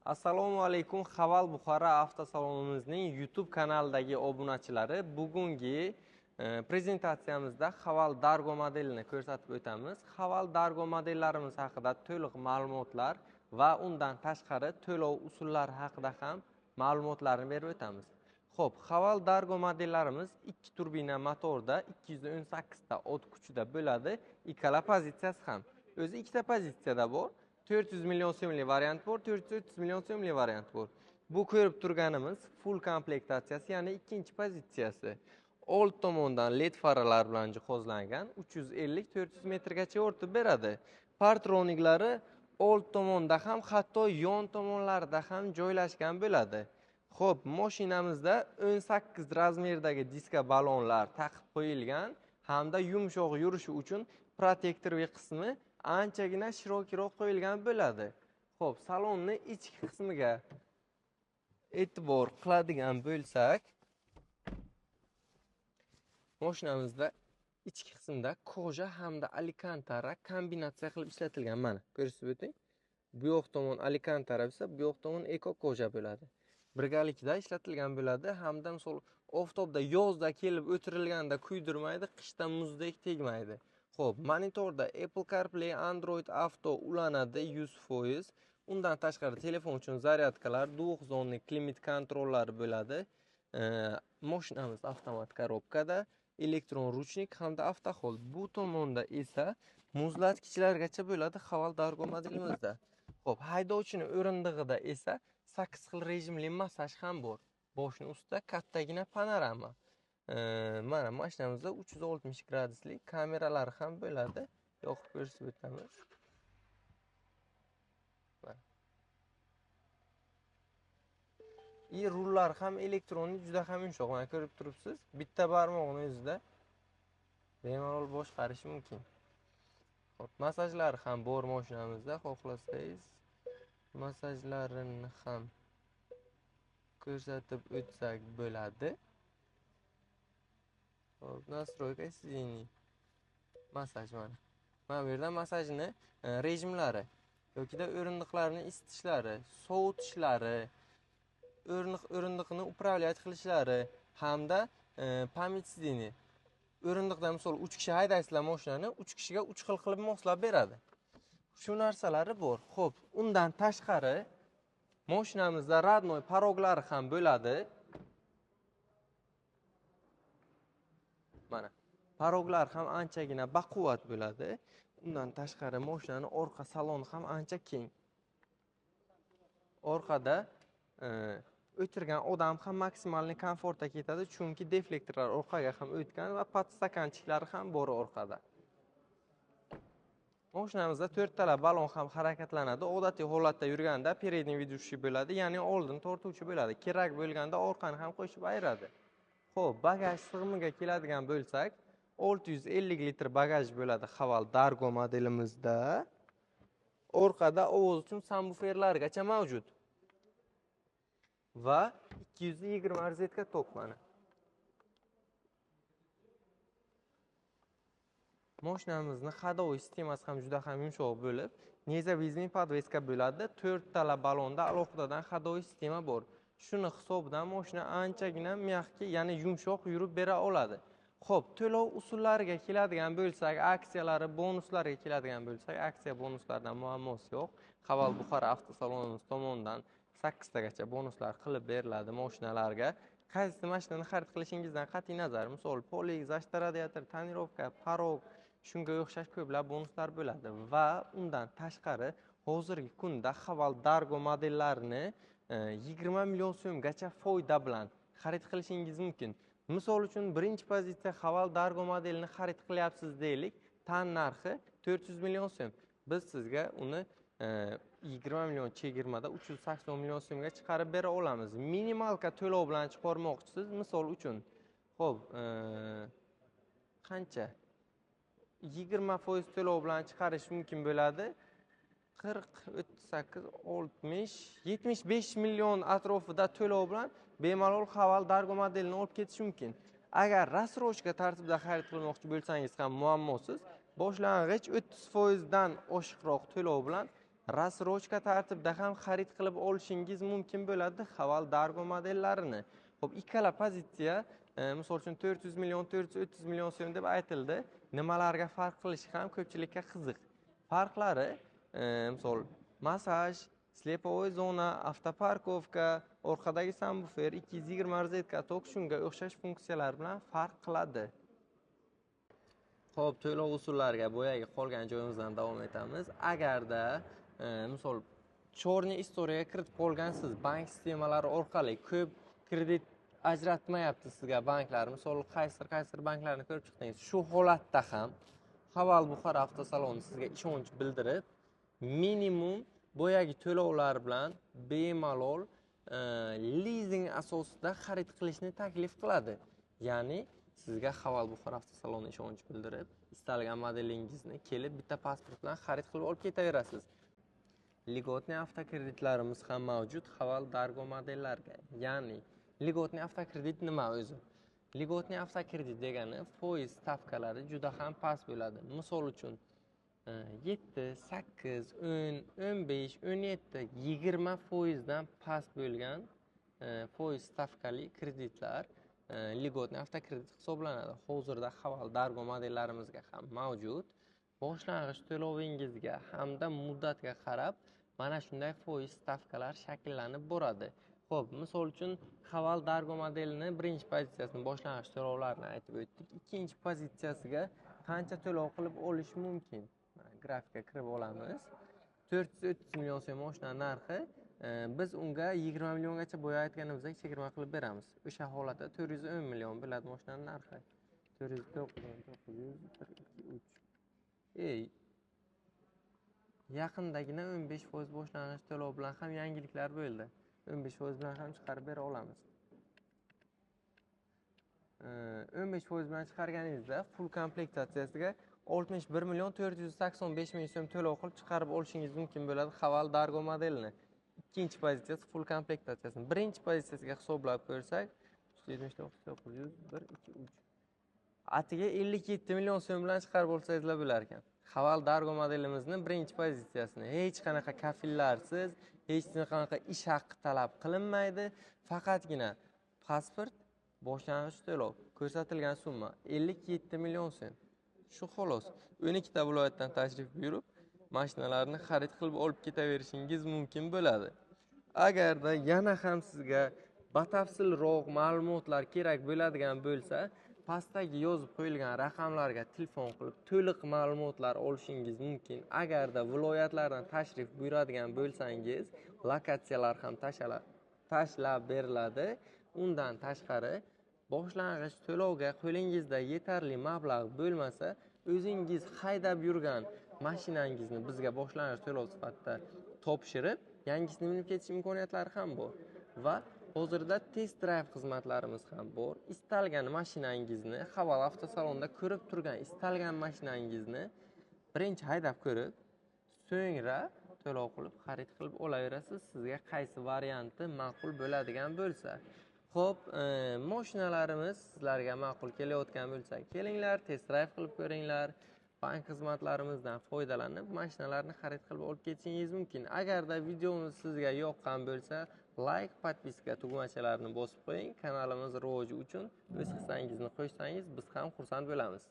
Assalomu alaykum, Haval Buxoro avtosalonimizning YouTube kanalidagi obunachilari. Bugungi prezentatsiyamizda Haval Dargo modelini ko'rsatib o'tamiz. Haval Dargo modellarimiz haqida to'liq ma'lumotlar va undan tashqari to'lov usullari haqida ham ma'lumotlarni berib o'tamiz. Xo'p, Haval Dargo modellarimiz 2 turbina motorda 218 ta ot kuchida bo'ladi. Ikkala pozitsiyasi ham. O'zi ikkita pozitsiyada bor. 400 million so'mlik variant bor, 430 million so'mlik variant bor. Bu ko'rib turganimiz full komplektatsiyasi, ya'ni ikkinchi pozitsiyasi. Old tomondan LED faralar bilan jihozlangan, 350-400 metrgacha yoritib beradi. Partroniklari old tomonda ham, hatto yon tomonlarida ham joylashgan bo'ladi. Xo'p, mashinamizda 18 razmerdagi diska balonlar taqib qo'yilgan hamda yumshoq yurishi uchun protektorli qismi anchagina shirokiroq qo'yilgan bo'ladi. Xo'p, salonni ichki qismiga e'tibor qiladigan bo'lsak, mashinamizda ichki qismda koja hamda alkantara kombinatsiya qilib ishlatilgan. Mana ko'rsatib o'ting. Bu yoq tomon alkantara bo'lsa, bu yoq tomon eko koja bo'ladi. Birgalikda ishlatilgan bo'ladi hamda misol oftobda yozda kelib o'tirilganda kuydirmaydi, qishda muzdek tegmaydi. Xo'p, monitorda Apple CarPlay, Android Auto ulanadi 100%. Undan tashqari telefon uchun zaryadkalar, двухзонный klimat kontrollari bo'ladi. Mashinamiz avtomat korobkada, elektron ruchnik hamda avtohol. Bu tomonda esa muzlatgichlargacha bo'ladi Haval Dargo modelimizda. Xo'p, haydovchining o'rindig'ida esa 8 xil rejimli massaj ham bor. Boshning ustida kattagina panorama. Mana mashinamizda 360 graduslik kameralar ham bo'ladi. Yoqib ko'rsatib o'tamiz. Mana. Rullar ham elektronli, juda ham yumshoq. Mana ko'rib turibsiz, bitta barmoqning o'zida bemalol boshqarish mumkin. Xo'p, massajlar ham bor mashinamizda, xohlasangiz massajlarini ham ko'rsatib o'tsak bo'ladi. Xo'p, настройка сидений. Massaj mana. Mana bu yerda massajni rejimlari yokida o'rindiqlarni isitishlari, sovutishlari, o'rindiqni upravlять qilishlari hamda pamять сидений. O'rindiqda misol 3 kishi haydaysizlar mashinani, 3 kishiga 3 xil qilib moslab beradi. Shu narsalari bor. Xo'p, undan tashqari mashinamizda родной paroglari ham bo'ladi. Mana paroglar ham anchagina baquvvat bo'ladi. Undan tashqari mashinaning orqa saloni ham ancha keng. Orqada o'tirgan odam ham maksimalni komfortda ketadi, chunki deflektorlar orqaga ham o'tgan va podstakanchiklari ham bor orqada. Mashinamizda 4 tala balon ham harakatlanadi. Odatiy holatda yurganda передний ведущий bo'ladi, ya'ni oldin tortuvchi bo'ladi. Kerak bo'lganda orqani ham qo'shib ayiradi. Xo'p, bagaj sig'imiga keladigan bo'lsak, 650 litr bagaj bo'ladi Haval Dargo modelimizda. Orqada ovoz uchun subwooferlargacha mavjud. Va 220 rozetka tok mana. Mashinamizning ходовой sistemasi ham juda ham yumshoq bo'lib, независимый podveska bo'ladi. 4 tala balonda alohidadan ходовой sistema bor. Shuni hisobidan mashina anchagina mягкий, ya'ni yumshoq yurib bera oladi. Xo'p, to'lov usullariga keladigan bo'lsak, aksiyalari, bonuslarga keladigan bo'lsak, aksiya bonuslardan muammosi yo'q. Haval Buxoro avtosalonimiz tomonidan 8 tagacha bonuslar qilib beriladi mashinalarga. Qaysi mashinani xarid qilishingizdan qat'iy nazar, misol polik, zashta radiator, tonirovka, parog, shunga o'xshash ko'plab bonuslar bo'ladi va undan tashqari hozirgi kunda Haval Dargo modellarini 20 million so'mgacha foyda bilan xarid qilishingiz mumkin. Misol uchun birinchi pozitsiya Haval Dargo modelini xarid qilyapsiz deylik, tan narxi 400 million so'm. Biz sizga uni 20 million chegirmada 380 million so'mga chiqarib bera olamiz. Minimalka to'lov bilan chiqarmoqchisiz, misol uchun. Xo'p, qancha? 20% to'lov bilan chiqarish mumkin bo'ladi. 40, 38, 60, 75 million atrofida to'lov bilan bemalol Haval Dargo modelini olib ketish mumkin. Agar рассрочка tartibida xarid qilmoqchi bo'lsangiz ham muammosiz, boshlang'ich 30% dan oshiqroq to'lov bilan Рассрочка tartibida ham xarid qilib olishingiz mumkin bo'ladi Haval Dargo modellarini. Xo'p, ikkala pozitsiya, misol uchun 400 million, 430 million so'm deb aytildi. Nimalarga farq qilishi ham ko'pchilikka qiziq. Farqlari, misol massaj, slepovoy zona, avtoparkovka, orqadagi sambufer, 220 rozetka tok, shunga o'xshash funksiyalar bilan farq qiladi. Xo'p, to'lov usullariga boyagi qolgan joyimizdan davom etamiz. Agarda misol chorni istoriyaga kiritib qolgansiz, bank sistemalari orqali ko'p kredit ajratmayapti sizga banklar. Misol qaysidir banklarni ko'rib chiqdingiz. Shu holatda ham Haval Buxoro avtosaloni sizga ishonch bildirib, minimum boyagi to'lovlar bilan bemalol lizing asosida xarid qilishni taklif qiladi. Ya'ni sizga Haval Buxoro avtosaloni ishonch bildirib, istalgan modelingizni kelib bitta pasport bilan xarid qilib olib ketaverasiz. Льготный avtokreditlarimiz ham mavjud Haval Dargo modellariga. Ya'ni льготный avtokredit nima o'zi? Льготный avtokredit degani foiz stavkalari juda ham past bo'ladi. Misol uchun 7, 8, 10, 15, 17, 20 foizdan past bo'lgan foiz stavkali kreditlar льготный avtokredit hisoblanadi. Hozirda Haval Dargo modellarimizga ham mavjud. Boshlang'ich to'lovingizga hamda muddatga qarab mana shunday foiz stavkalar shakllanib boradi. Xo'p, misol uchun Haval Dargo modelini birinchi pozitsiyasini boshlang'ich to'lovlarini aytib o'tdik. Ikkinchi pozitsiyasiga qancha to'lov qilib olish mumkin? Grafikka kirib olamiz. 430 million so'm mashina narxi, biz unga 20 milliongacha boya aytganimizdek chegirma qilib beramiz. O'sha holatda 410 million bo'ladi mashinaning narxi. 409 900 1 2 3. Ey, yaqindagina 15% boshlang'ich to'lov bilan ham yangiliklar bo'ldi. 15% bilan ham chiqarib bera olamiz. 15% bilan chiqarganingizda full komplektatsiyasiga 61 million 485 ming so'm to'lov qilib chiqarib olishingiz mumkin bo'ladi Haval Dargo modelini. Ikkinchi pozitsiyasi full komplektatsiyasini. Birinchi pozitsiyasiga hisoblab ko'rsak, 379 900 1 2 3. Atiga 57 million so'm bilan chiqarib olsangizlar bo'lar ekan. Haval Dargo modelimizni birinchi pozitsiyasini hech qanaqa kafillarsiz, hech qanaqa ish haqqi talab qilinmaydi. Faqatgina pasport, boshlang'ich to'lov, ko'rsatilgan summa 57 million so'm. Shu xolos. 12 ta viloyatdan tashrif buyurib, mashinalarni xarid qilib olib ketaverishingiz mumkin bo'ladi. Agarda yana ham sizga batafsilroq ma'lumotlar kerak bo'ladigan bo'lsa, pastdagi yozib qo'yilgan raqamlarga telefon qilib to'liq ma'lumotlar olishingiz mumkin. Agarda viloyatlardan tashrif buyuradigan bo'lsangiz, lokatsiyalar ham tashlab beriladi. Undan tashqari boshlang'ich to'lovga qo'lingizda yetarli mablag' bo'lmasa, o'zingiz haydab yurgan mashinangizni bizga boshlang'ich to'lov sifatida topshirib, yangisini minib ketish imkoniyatlari ham bor. Va hozirda test drive xizmatlarimiz ham bor. Istalgan mashinangizni Haval avtosalonida ko'rib turgan istalgan mashinangizni birinchi haydab ko'rib, so'ngra to'lov qilib xarid qilib olaverasiz, sizga qaysi varianti ma'qul bo'ladigan bo'lsa. Xo'p, mashinalarimiz sizlarga ma'qul kelayotgan bo'lsa, kelinglar, test drive qilib ko'ringlar. Bank xizmatlarimizdan foydalanib, mashinalarni xarid qilib olib ketishingiz mumkin. Agarda videomiz sizga yoqqan bo'lsa, like, podpiska tugmachalarini bosib qo'ying. Kanalimiz rivoji uchun o'z hissangizni qo'shsangiz, biz ham xursand bo'lamiz.